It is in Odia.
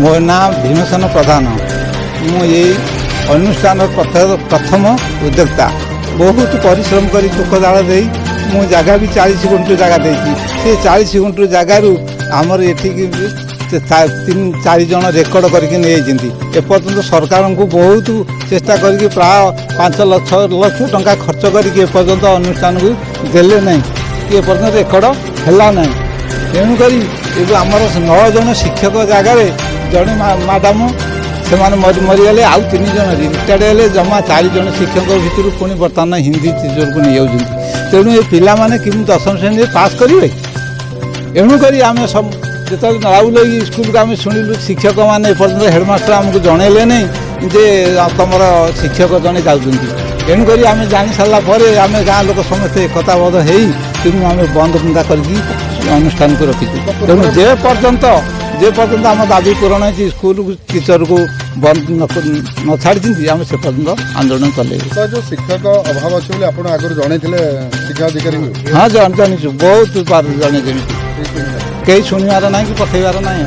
ମୋ ନାଁ ଭୀମସେନ ପ୍ରଧାନ। ମୁଁ ଏଇ ଅନୁଷ୍ଠାନର ପ୍ରଥମ ଉଦ୍ୟୋକ୍ତା। ବହୁତ ପରିଶ୍ରମ କରି, ଦୁଃଖ ଜାଳ ଦେଇ ମୁଁ ଜାଗା ବି 40 ଗୁଣ୍ଠୁ ଜାଗା ଦେଇଛି। ସେ 40 ଗୁଣ୍ଠୁ ଜାଗାରୁ ଆମର ଏଠିକି ତିନି ଚାରି ଜଣ ରେକର୍ଡ଼ କରିକି ନେଇଯାଇଛନ୍ତି। ଏପର୍ଯ୍ୟନ୍ତ ସରକାରଙ୍କୁ ବହୁତ ଚେଷ୍ଟା କରିକି ପ୍ରାୟ 5 ଲକ୍ଷ 6 ଲକ୍ଷ ଟଙ୍କା ଖର୍ଚ୍ଚ କରିକି ଏପର୍ଯ୍ୟନ୍ତ ଅନୁଷ୍ଠାନକୁ ଦେଲେ ନାହିଁ କି ଏପର୍ଯ୍ୟନ୍ତ ରେକର୍ଡ଼ ହେଲା ନାହିଁ। ତେଣୁକରି ଏବେ ଆମର ନଅ ଜଣ ଶିକ୍ଷକ ଜାଗାରେ ଜଣେ ମ୍ୟାଡ଼ାମ, ସେମାନେ ମରିଗଲେ, ଆଉ ତିନି ଜଣ ରିଟାୟାର୍ଡ଼ ହେଲେ। ଜମା ଚାରି ଜଣ ଶିକ୍ଷକଙ୍କ ଭିତରୁ ପୁଣି ବର୍ତ୍ତମାନ ହିନ୍ଦୀ ଟିଚରକୁ ନେଇଯାଉଛନ୍ତି। ତେଣୁ ଏ ପିଲାମାନେ କେମିତି ଦଶମ ଶ୍ରେଣୀରେ ପାସ୍ କରିବେ? ଏଣୁକରି ଆମେ ସବୁ ଯେତେବେଳେ ରାଉଲେଇ ସ୍କୁଲକୁ ଆମେ ଶୁଣିଲୁ, ଶିକ୍ଷକମାନେ ଏପର୍ଯ୍ୟନ୍ତ ହେଡ଼ମାଷ୍ଟର ଆମକୁ ଜଣେଇଲେ ନାହିଁ ଯେ ତମର ଶିକ୍ଷକ ଜଣେ ଯାଉଛନ୍ତି। ତେଣୁକରି ଆମେ ଜାଣି ସାରିଲା ପରେ ଆମେ ଗାଁ ଲୋକ ସମସ୍ତେ ଏକତାବଦ୍ଧ ହେଇ ତେଣୁ ଆମେ ବନ୍ଦ ବୁନ୍ଦା କରିକି ଅନୁଷ୍ଠାନକୁ ରଖିଛୁ। ତେଣୁ ଯେ ପର୍ଯ୍ୟନ୍ତ ଆମ ଦାବି ପୂରଣ ହେଇଛି, ସ୍କୁଲକୁ ଟିଚରକୁ ବନ୍ଦ ନ ଛାଡ଼ିଛନ୍ତି, ଆମେ ସେ ପର୍ଯ୍ୟନ୍ତ ଆନ୍ଦୋଳନ ଚଲେଇବୁ। ତ ଯୋଉ ଶିକ୍ଷକ ଅଭାବ ଅଛି ବୋଲି ଆପଣ ଆଗରୁ ଜଣେଇଥିଲେ ଶିକ୍ଷା ଅଧିକାରୀଙ୍କୁ? ହଁ, ଜାଣିଛୁ, ବହୁତ ବାର ଜଣେଇଛୁ। କେହି ଶୁଣିବାର ନାହିଁ କି ପଠେଇବାର ନାହିଁ।